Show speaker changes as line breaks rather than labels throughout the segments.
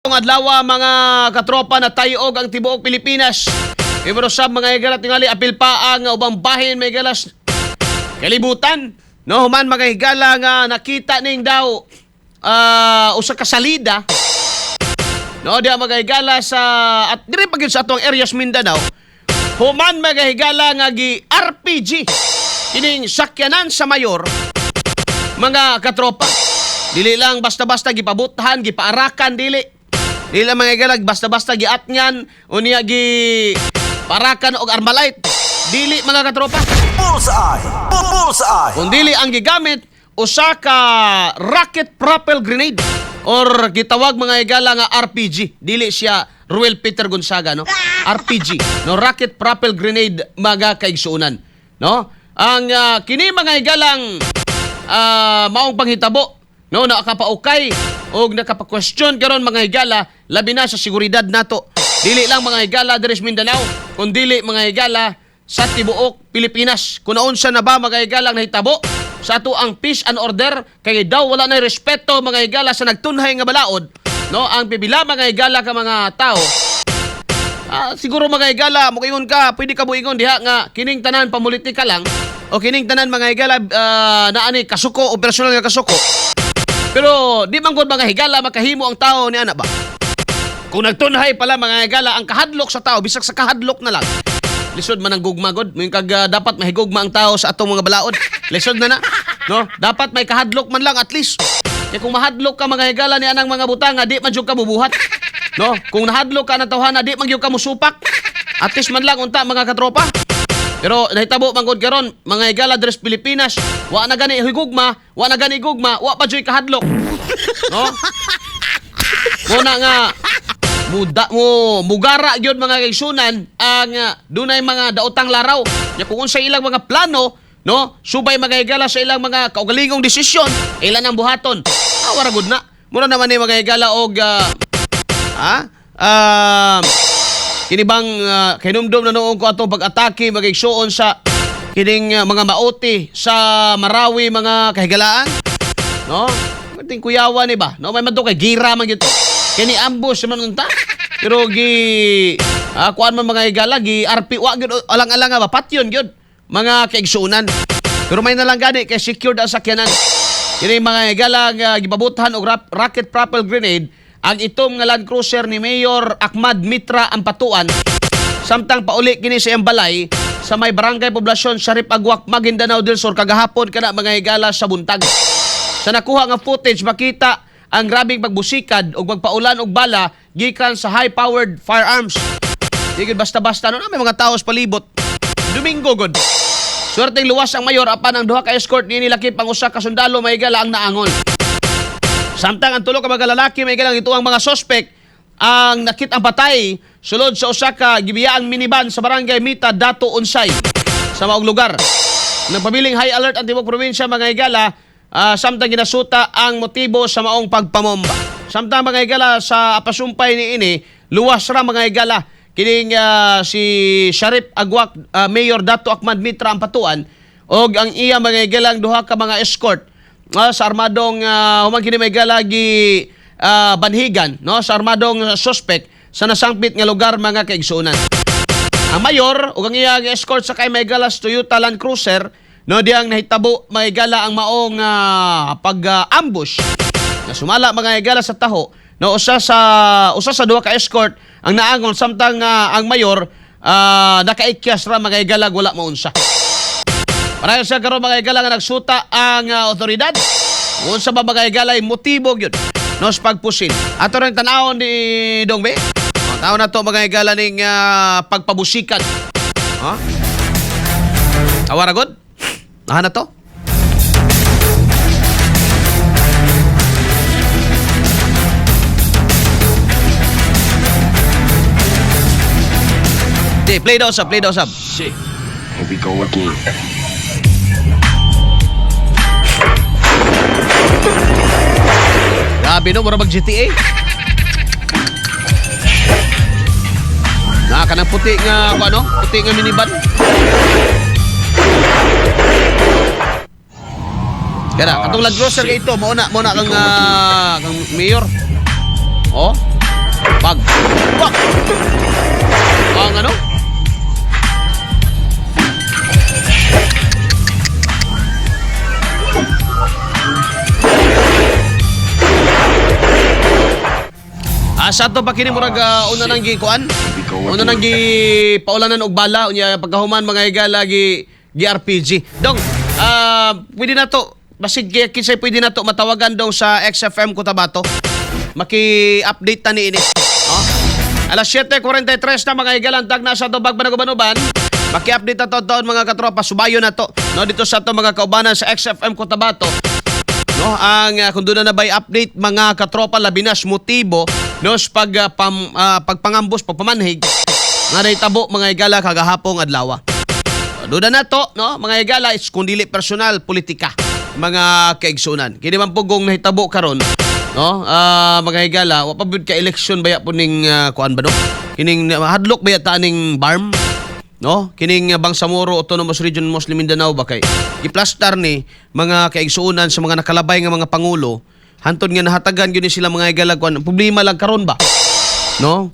Ang adlaw, mga katropa, na tayog ang tibuok Pilipinas. Ibro sab, mga higala, tingali apil pa ang ubang bahin, mga higala, kalibutan. No, human, mga higala, nga nakita ning daw usa ka salida. No, diha, mga higala, sa at diri pa gyud sa atong areas Mindanao. Human, mga higala, nga gi RPG kining sakyanan sa mayor, mga katropa. Dili lang basta-basta gipabuthan, gipaarakan, dili. Dili lang, mga higala, basta-basta giatngan unya gi parakan og armalite. Dili, mga katropa.
Bullseye! Bullseye!
Kung dili ang gigamit usa ka rocket propel grenade or gitawag, mga higala, nga RPG. Dili siya Ruel Peter Gonzaga, no? RPG, no, rocket propel grenade, mga kaigsuonan, no? Ang kini, mga higalang, maong panghitabo, no, nakapaukay og nakapa-question karon, mga higala, labi na sa seguridad nato. Dili lang, mga higala, diri sa Mindanao, kundili, mga higala, sa tibuok Pilipinas. Kung naunsa na ba, mga higala, ang nahitabo sa ato ang peace and order kay daw wala na respeto, mga higala, sa nagtunhay nga balaod, no, ang pipila, mga higala, ka mga tao. Siguro, mga higala, muingon ka, pwede ka muingon diha nga kining tanan pamulitika lang o kining tanan, mga higala, naa ni kasuko, operasyonal nga kasuko. Pero di man gud, mga higala, makahimo ang tao ni ana ba? Kung nagtunhay pala, mga higala, ang kahadlok sa tao, bisag sa kahadlok na lang. Lisod man ang gugma god, moingon kag dapat mahigugma ang tao sa atong mga balaod. Lisod na na. No? Dapat may kahadlok man lang at least. Kaya kung mahadlok ka, mga higala, ni anang mga butanga, di man jud ka mubuhat. No? Kung nahadlok ka ng tawhana, di man gyud ka musupak. At least man lang unta, mga katropa. Pero nahitabo man gud karon, mga higala, diri sa Pilipinas, wa na gani higugma, wa na gani gugma, wa pa juy kahadlok. No? Muna nga muda mo mugara gyud, mga kaigsunan, ang dunay mga daotang laraw. Nya kung unsa ilang mga plano, no, subay, mga higala, sa ilang mga kaugalingong desisyon, ilan ang buhaton. Ah, wara gud na. Mura naman ni, mga higala, og kini bang kahinumdom na noon ko atong pag-atake, mga igsuon, sa kining mga maote sa Marawi, mga kahigalaan, no? Ting kuyawan ni ba, no? May man to kay gira man gyud. Kini ambush man unta. Pero gi kuan man, mga higala, gi RP wa gyud alang-alang ba patyon gyud, mga kaigsuonan. Pero may nalang gani kay secured ang sakyanan. Kini, mga higala, nga gipabuthan og rocket propel grenade ang itom nga Land Cruiser ni Mayor Ahmad Mitra Ampatuan samtang pauli kini sa iyang balay sa may Barangay Poblasyon, Sharif Aguak, Maguindanao del Sur kagahapon kana, mga higala, sa buntag. Sa nakuha nga footage, makita ang grabing pagbusikad ug pagpaulan og bala gikan sa high-powered firearms. Di gud basta-basta, no, na may mga tao sa palibot. Domingo gud. Swerteng luwas ang mayor apan ang duha ka escort niini lakip ang usa ka sundalo, mga higala, ang naangol. Samtang ang tulo ka mga lalaki, mga higala, ito ang mga suspect, ang nakit-ang patay sulod sa usa ka gibiyaang minivan sa Barangay Mita, Dato Unsay sa maong lugar. Nagpabiling high alert ang tibuok probinsya, mga higala, samtang ginasuta ang motibo sa maong pagpamomba. Samtang, mga higala, sa pasumpay ni ini, luwas ra, mga higala, kining si Sharif Aguak, Mayor Dato Ahmad Mitra Ampatuan og ang iya, mga higalang, duha ka mga escort sa armadong human kini, mga higala, gi banhigan, no, sa armadong suspect sa nasangpit nga lugar, mga kaigsuonan. Ang mayor ug ang iyang escort sakay, mga higala, sa Toyota Land Cruiser, no, diyang nahitabo, mga higala, ang maong pag-ambush na sumala, mga higala, sa taho, no. Usa sa duha ka escort ang naangol samtang ang mayor nakaikyas ra, mga higala, wala maunsa. Para sa karon, mga higala, nga nagsuta ang otoridad kung unsa ba, mga higala, ay motibo gyud, no, sa pagpusil. Ato ring tan-awon ni Dong Be. Oh, tao na to, mga higala, ning pagpabusikan. Ha? Awara god? Nahan na to? Di, play daw sab, play daw sab.
Shit. Here we go again.
Grabe no, mura mag GTA. Na kanang puti nga kung ano, puti nga minivan. Kana, katong Land Cruiser kay ito, mao na kang kang mayor. Oh. Sa ato pa kini murag una nang gikuan. Una nang gi paulanan og bala, unya pagkahuman, mga higala, gi gi RPG. Dong, pwede na to basig kaya kinsay pwede na to matawagan, dong, sa XFM Cotabato. Maki-update ta ni ini. No? Alas 7:43 na, mga higala, ang tagna sa tubag banagubanuban. Maki-update na to taon, mga katropa, subayo na to. No, dito sa to mga kaubanan sa XFM Cotabato. No, ang kung doon na ba'y update, mga katropa, labi na sa motibo, no, sa pagpangambus, pagpamanhig nga nahitabo, mga higala, kagahapong adlaw. Doon na to, no, mga higala, is kung dili personal, politika, mga kaigsunan. Kini man pugong nahitabo karon, no, mga higala, wa pa gyud ka eleksyon baya po ning kuan ba, no? Kining hadlok baya ta ning BARMM, no? Kining Bangsamoro Autonomous Region Muslim Mindanao ba, kay giplastar ni, mga kaigsuonan, sa mga nakalabay nga mga pangulo hantod nga nahatagan gyud ni sila, mga higala, kuan. Problema lang karon ba, no?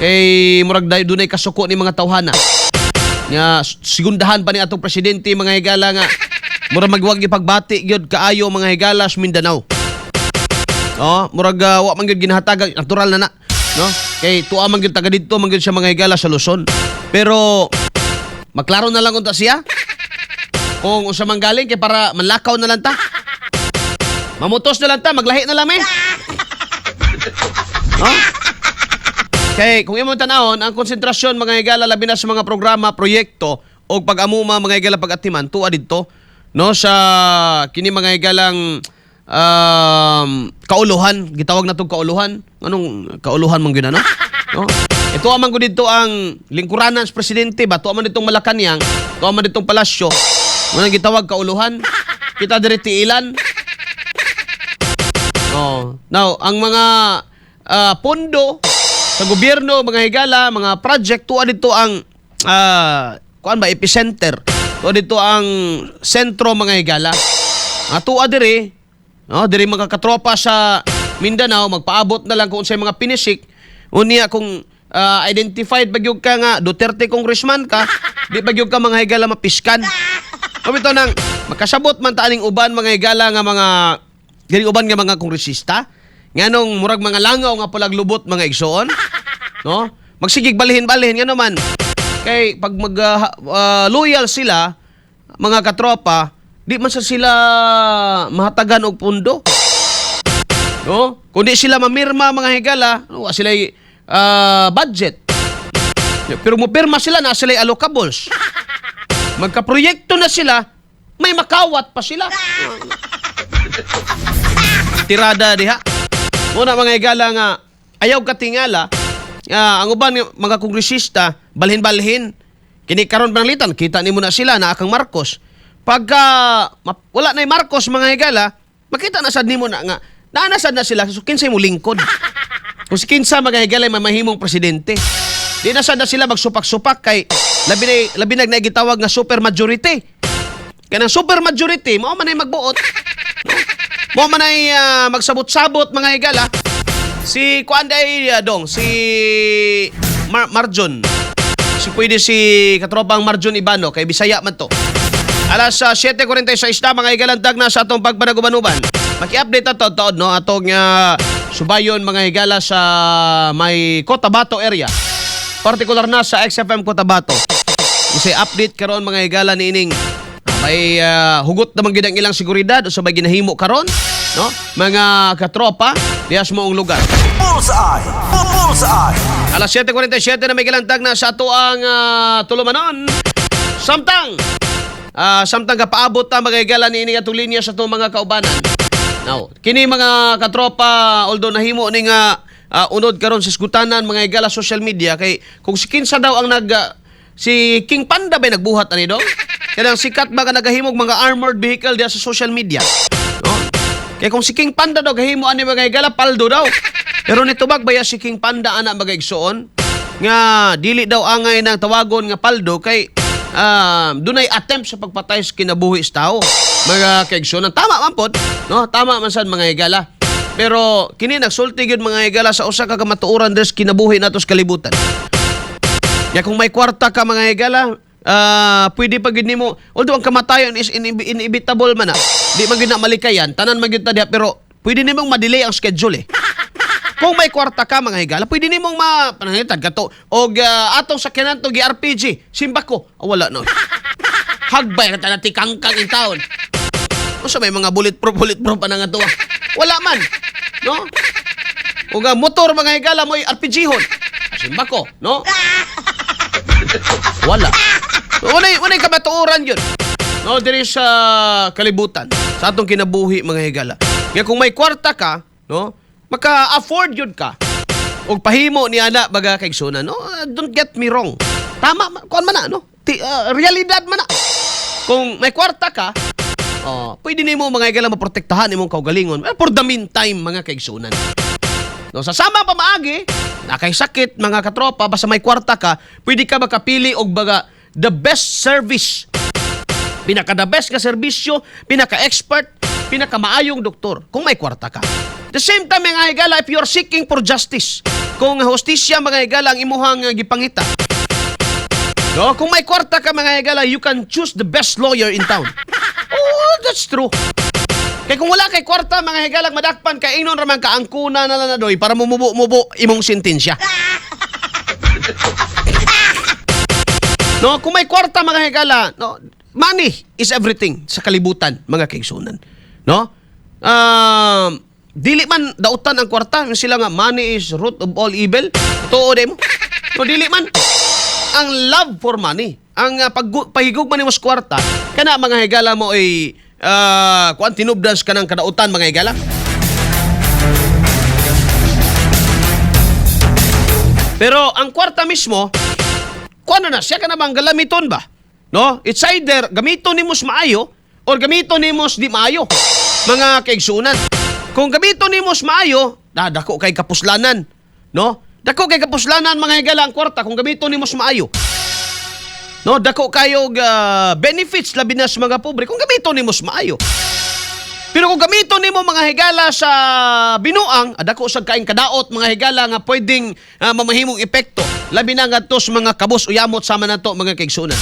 Kay murag dahil dunay kasuko ni mga tawhana nga sigundahan pa ni atong presidente, mga higala, nga murag magwag ipagbati gyud kaayo, mga higala, sa Mindanao. No, murag wa man gyud ginahatagan, natural na na, no? Kay tuwa man gyud, taga didto man gyud siya, mga higala, sa Luzon. Pero maklaro na lang unta siya kung unsa man galing kay para manlakaw na lang ta. Mamutos na lang ta, maglahi na lang eh. No? Kay kung imong tanawon, ang konsentrasyon, mga higala, labi na sa mga programa, proyekto o pag-amuma, mga higala, pag-atiman tuwa didto, no, sa kini, mga higalang, kauluhan, gitawag na tong kauluhan. Anong kauluhan man gyud, ano, no? Ito man gud didto ang lingkuranan sa presidente ba, tuwa man ditong Malacanang, tuwa man ditong palasyo, mo nang gitawag kauluhan. Kita diri tiilan. Oh. Now, ang mga pondo sa gobyerno, mga higala, mga project, tuwa dito ang kuan ba, epicenter. Tuwa dito ang sentro, mga higala. Nga tuwa diri, no, diri mga katropa sa Mindanao magpaabot na lang kung unsay mga pinisik. Unya kung identified ba gyud ka nga Duterte congressman ka, di ba gyud ka, mga higala, mapiskan. Kami nang makasabot man ta aning uban, mga higala, nga mga ganing uban nga mga kongresista nganong murag mga langaw nga pulag lubot, mga igsoon, no, magsigig balhin-balhin, ngano man kay pag mag loyal sila, mga katropa, di man sa sila mahatagan og pundo, no? Kundi sila mamirma, mga higala, wa sila budget, pero mo pirma sila na sila allocables. Magkaproyekto na sila, may makawat pa sila. Tirada diha. Muna, mga higala, nga ayaw katingala nga ang uban nga mga kongresista balhin-balhin. Kini karon pananglitan kita nimo na sila na akang Marcos. Pagka wala na Marcos, mga higala, makita na sad nimo na nga naa sad na sila, so kinsay mo lingkod. Kung si kinsa, mga higala, may mahimong presidente. Di na sad na sila magsupak-supak kay labi na gitawag nga super majority. Kanang super majority, mao man ay magbuot. Mao man ay magsabot-sabot, mga higala. Si kuan day, dong, si Marjon. Si pwede si katropang Marjon Ibano kay Bisaya man to. Alas 7:46 na, mga higalang, na sa atong pagpanagubanuban. Maki-update ato taod, no, atong subayon, mga higala, sa may Cotabato area. Partikular na sa XFM Cotabato. Kasi update karon, mga higala, ni ining may hugot naman gid ang ilang seguridad o sa may ginahimo karon, no, mga katropa, diha sa moong lugar.
Bullseye! Bullseye!
Alas 7:47 na may gilantag na sa ato ang tulumanon. Samtang kapaabot ta, mga higala, ni ini atong linya sa atong mga kaubanan. Now, kini, mga katropa, although nahimo ni nga unod karon sa sgutanan, mga higala, social media, kay kung si kinsa daw ang nag si King Panda ba nagbuhat ani do? Kanang sikat ba ka nagahimog mga armored vehicle diha sa social media. No? Kay kung si King Panda daw gahimo ani, mga higala, paldo daw. Pero nitubag baya si King Panda ana, mga igsoon, nga dili daw angay ng tawagon nga paldo kay dunay attempt sa pagpatay sa kinabuhi sa tao. Mga kaigsoon, tama man pod, no? Tama man sad, mga higala. Pero kini nagsulti gyud, mga higala, sa usa ka kamatuoran des kinabuhi nato sa kalibutan. Ya kung may kwarta ka, mga higala, pwede pa gyud nimo, although ang kamatayon is inevitable man na. Di man gyud na malikayan, tanan man gyud ta diha, pero pwede nimong ma-delay ang schedule eh. Kung may kwarta ka, mga higala, pwede nimong ma panangitan kato og atong sakyanan to gi RPG, simbako. Ah, wala no. Hagbay ka na tikangkang in town. Unsa may mga bulletproof pa na nga to, ah? Wala man. No? Ug ang motor, mga higala, mo'y RPG hon. Simbako, no? Wala. Unay kamatuoran yun. No, diri sa kalibutan, sa atong kinabuhi, mga higala. Nga kung may kwarta ka, no, maka-afford yun ka. Og pahimo ni ana baga kaigsunan, no? Don't get me wrong. Tama, kuan man na, no? Realidad man na. Kung may kwarta ka, oh, pwede nimo, mga higala, maprotektahan imong kaugalingon. Well, for the meantime, mga kaigsunan. No, sa sama pamaagi, na kay sakit, mga katropa, basta may kwarta ka, pwede ka makapili og baga the best service. Pinaka the best nga serbisyo, pinaka expert, pinaka maayong doktor kung may kwarta ka. The same time, mga higala, if you're seeking for justice, kung hustisya, mga higala, ang imuhang gipangita. No, kung may kwarta ka, mga higala, you can choose the best lawyer in town. Oh, that's true. Kay kung wala kay kwarta, mga higalang, madakpan kay ingnon ra man kaangkuna na lang na doy para mumubo-mubo imong sentensya. No, kung may kwarta, mga higala, no, money is everything sa kalibutan, mga kaigsunan. No? Dili man dautan ang kwarta, yung sila nga money is root of all evil. Totoo di mo? No, dili man. Ang love for money, ang pahigugma nimo sa kwarta, kana, mga higala, mo ay kuan tinubdan sa kanang kadautan, mga higala. Pero ang kwarta mismo, kuan na siya ka na bang galamiton ba? No? It's either gamiton nimo sa maayo or gamiton nimo sa di maayo. Mga kaigsunan. Kung gamiton nimo sa maayo, dako kay kapuslanan, no? Dako kay kapuslanan, mga higala, ang kwarta kung gamiton nimo sa maayo. No, dako kayo benefits labi na sa mga pobre kung gamiton nimo sa maayo. Pero kung gamiton nimo, mga higala, sa binuang, dako sa kaing kadaot, mga higala, nga pwedeng mamahimong epekto labi na ngadto sa mga kabus uyamot sama nato, mga kaigsunan.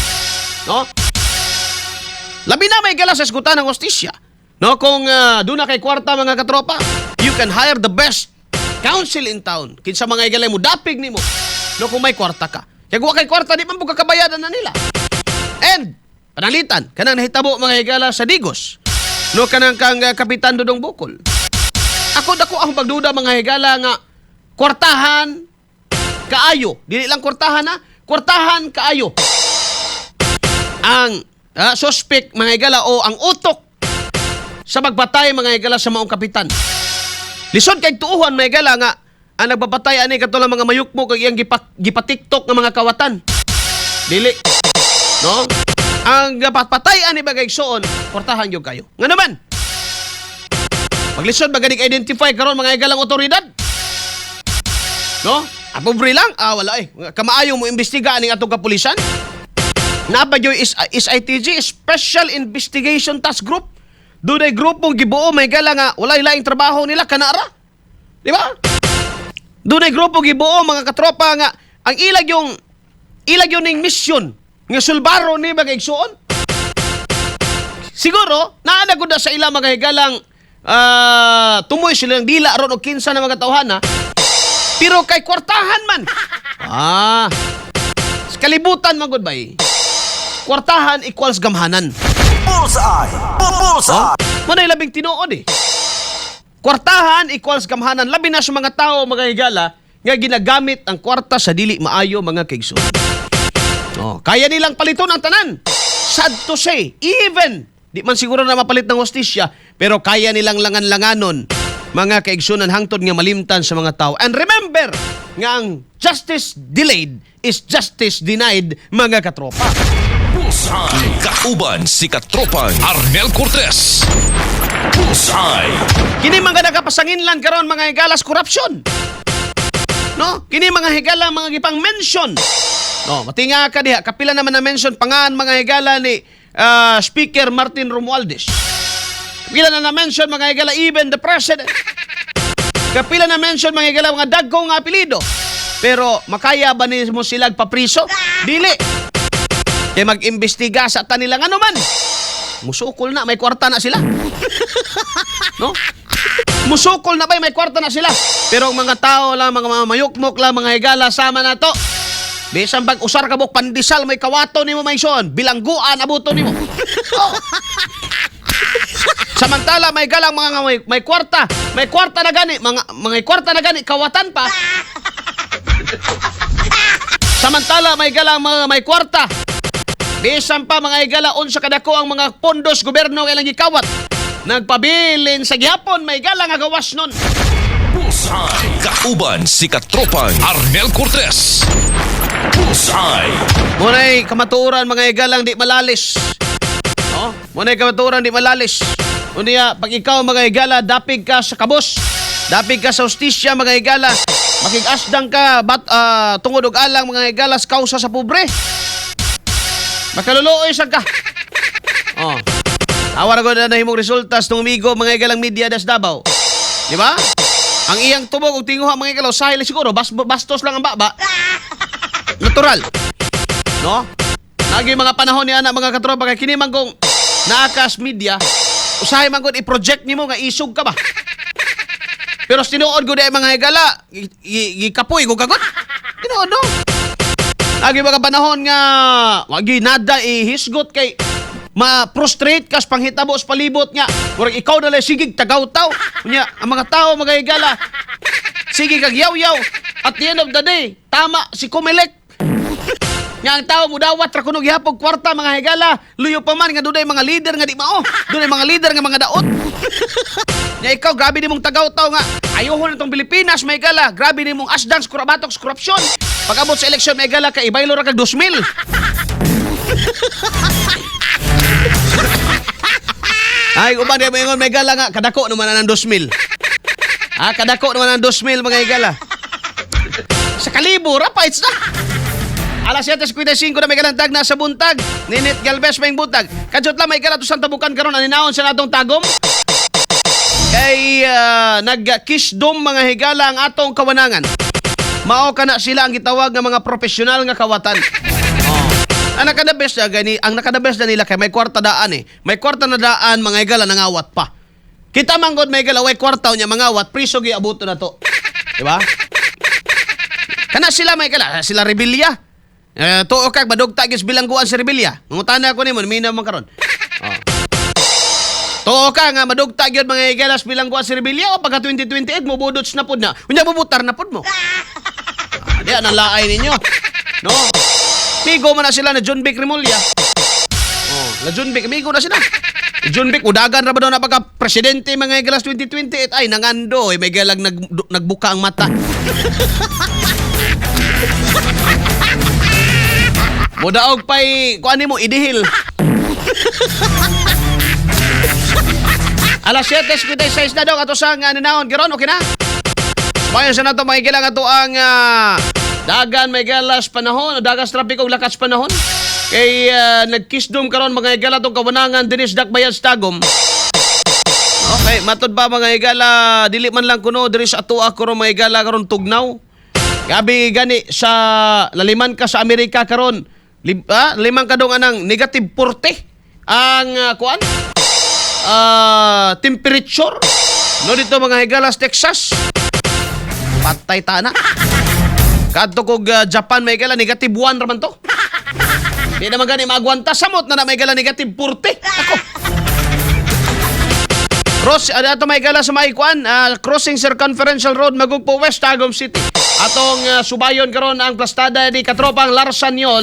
No? Labi na may higala sa eskutan ng hostisya. No, kung duna kay kwarta, mga katropa, you can hire the best counsel in town. Kinsa, mga higala, mo dapig nimo. No, kung may kwarta ka. Kaya kung wa kay kwarta, di man mo kakabayadan na nila. And panalitan kanang nahitabo, mga higala, sa Digos. No, kanang kang Kapitan Dudong Bukol. Ako, dako ang pagduda, mga higala, nga kwartahan kaayo. Dili lang kwartahan ha, kwartahan kaayo. Ang suspect, mga higala, o ang utok sa pagpatay, mga higala, sa maong kapitan. Lisod kay tuuhan, mga higala, nga ang nagpapatay ani kato lang mga mayukmo kag iyang gipa-TikTok nga mga kawatan. Dili. No? Ang gapatpatay ani bagay igsuon, kwartahan gyud kayo. Nga naman. Maglisod ba ganing identify karon, mga higalang otoridad? No? Ah, pobre lang? Ah, wala eh. Kamaayo mo imbestiga aning atong kapulisan? Naa pa is SITG, Special Investigation Task Group. Dunay grupong gibuo, may gala, nga walay laing trabaho nila kanara. Di ba? Dunay grupo gibuo, mga katropa, nga ang ilag yung ning mission nga sulbaro ni mga igsuon. Siguro naa na gud na sa ila, mga higalang, tumoy silang dila ron og kinsa na mga tawhana. Pero kay kwartahan man. Ah. Sa kalibutan man gud bay. Kwartahan equals gamhanan.
Bullseye! Bullseye!
Mo na labing tinuod eh. Kwartahan equals gamhanan. Labi na sa mga tao, mga higala, nga ginagamit ang kwarta sa dili maayo, mga kaigsoon. Oh, kaya nilang paliton ang tanan. Sad to say, even di man siguro na mapalit ng hostisya, pero kaya nilang langan-langanon, mga kaigsunan, hangtod nga malimtan sa mga tao. And remember nga ang justice delayed is justice denied, mga katropa.
Bullseye. Kauban si Katropang Arnel Cortez. Bullseye.
Kini mga nakapasanginlan karon, mga higalas, corruption. No? Kini mga higala mga gipang mention. No, matinga ka diha, kapila naman na mention pangan, mga higala, ni Speaker Martin Romualdez. Kapila na na-mention, mga higala, even the president. Kapila na mention, mga higala, mga dagko nga apelyido. Pero makaya ba ni mo sila papriso? Dili. Kay mag-imbestiga sa ta nila ano man. Musukol na, may kwarta na sila. No? Musukol na ba, may kwarta na sila. Pero ang mga tao lang, mga mayukmok lang, mga higala, sama na to. Bisan pag usar ka buk pandesal, may kawato nimo, may son, bilangguan abuto nimo. Oh. Samantala may galang mga may kwarta, may kwarta na gani, mga kwarta na gani, kawatan pa. Samantala may galang mga may kwarta. Bisan pa, mga higala, unsa kadako ang mga pondos gobyerno nga ilang gikawat. Nagpabilin sa gihapon, may galang nga gawas nun.
Bullseye. Kauban si Katropang Arnel Cortez. Bullseye.
Muna'y kamatuoran, mga higalang, di malalis. No? Muna'y kamatuoran, di malalis. Unya, pag ikaw, mga higala, dapig ka sa kabos, dapig ka sa hustisya, mga higala, makig-asdang ka bat, tungod og alang, mga higala, sa kausa sa pobre. Makaluluoy sad ka. Oh. Awa ra gud na nahimong resulta sa migo, mga higalang, media das Davao. Di ba? Ang iyang tubog ug tinguha, mga higala, usahay lang siguro, bastos lang ang baba. Natural. No? Nagi mga panahon ni ana, mga katropa, kay kini man kung naakas media, usahay man gud i-project nimo nga isog ka ba. Pero sa tinuod gud ay, mga higala, gikapoy ko kagot. Tinuod no. Nagi mga panahon nga wagi nada ihisgot kay ma-frustrate kas panghitabo sa palibot nga murag ikaw na lang sigig tagaw-taw. Unya ang mga tao, mga higala, sige kag yaw-yaw. At the end of the day, tama si Comelec nga ang tao mudawat ra kuno gihapon kwarta, mga higala, luyo pa man nga dunay mga leader nga di mao. Dunay mga leader nga mga daot. Nya ikaw, grabe nimong tagaw-taw nga ayuhon na tong Pilipinas, may higala, grabe nimong asdang sa kurabatok sa korupsyon. Pag-abot sa eleksyon, may higala, kay ibaylo ra kag 2,000. Ay, uban di mo ingon, may higala, nga kadako naman na ng 2,000. Ah, kadako naman ng 2,000, mga higala. Sa kalibo ra pa it's na. Alas 7:55 na may kalantag na sa buntag. Ninit Galvez, may buntag. Kadyot lang, may kala to sa tabukan karon aninaon sa natong tagom. Kay nagkisdom, mga higala, ang atong kawanangan. Mao kana sila ang gitawag nga mga profesional nga kawatan. Oh. Ang nakada best na gani, ang nakada best na nila kay may kwarta daan eh. May kwarta na daan, mga higala, nangawat pa. Kita man gud, may higala, way kwarta nya mangawat, priso gyud abuto na to. Di ba? Kana sila, may kala, sila Rebilla. Eh, tuo kag madugta gyud sa bilangguan si Rebilla? Mangutana ko nimo, mina man karon. Oh. Tuo ka nga madugta gyud, mga higalas, bilangguan si Rebilla o pagka 2028 mo budots na pud na? Unya bubutar na pud mo. Ah, di anang laay ninyo. No. Migo man na sila na John Vic Remulla. Oh, na John Vic, migo na sila. John Vic, udagan ra ba daw na pagka presidente, mga higalas, 2028? Ay nangando eh, may galag nagbuka ang mata. Mudaog pa'y kuan mo idihil. Alas 7:56 na daw ato sa nga nanaon karon, okay na? Bayan sa nato, mga higala, ato ang dagan may galas panahon o dagas trapiko ug lakas panahon. Kay nagkisdom karon, mga higala, tong kawanangan dinis Dakbayan sa Tagum. Okay, matod ba, mga higala, dili man lang kuno diri sa atoa karon, mga higala, karon tugnaw. Gabi gani sa laliman ka sa Amerika karon. Liman ka dong anang negative 40 ang kuan? Temperature. No, dito, mga higala, sa Texas. Patay ta na. Kadto kog Japan, may higala, negative 1 ra man to. Di naman gani maagwanta, samot na na may higala, negative 40. Ako. Cross ato may gala sa may kuan, crossing Circumferential Road, Magugpo West, Tagum City. Atong subayon karon ang plastada ni Katropang Larsanyol.